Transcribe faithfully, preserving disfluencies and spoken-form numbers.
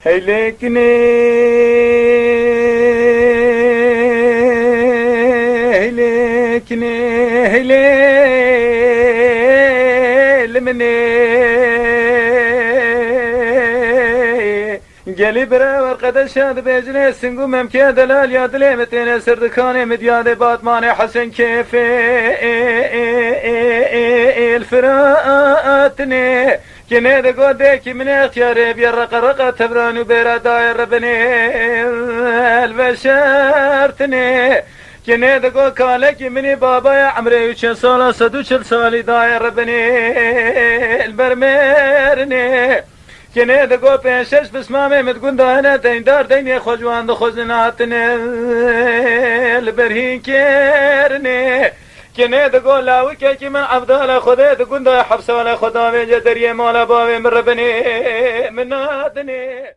Hey lêkinê, hey lêkinê, hey lê li min ê. Gelî bira werqedeşa dibêjinê, sing û memkê delal ya dilê min têne ser dikanê min diyadê Batmanê Hesen kêfê ê, ê, ê, ê, ê, ê, li Firatinê. Kinê digo dêkî min ê extiyarê biye reqe reqe tevran û bêra dayê rebinê li veşertinê. Kinê digo kalekî min ê babayê emrê û çend sala sed û çil salî dayê rebinê li ber mêrinê. Kinê digo pênc şeş pismamê min di gunda hene deyndar deynê xwe ji wan dixwazin hatine li ber hîn kêrinê. Kinê digo lawikekî min Evdala Xwedê di gunda Hefsala Xwedavê ce deriyê mala bavê min rebinê min nadinê.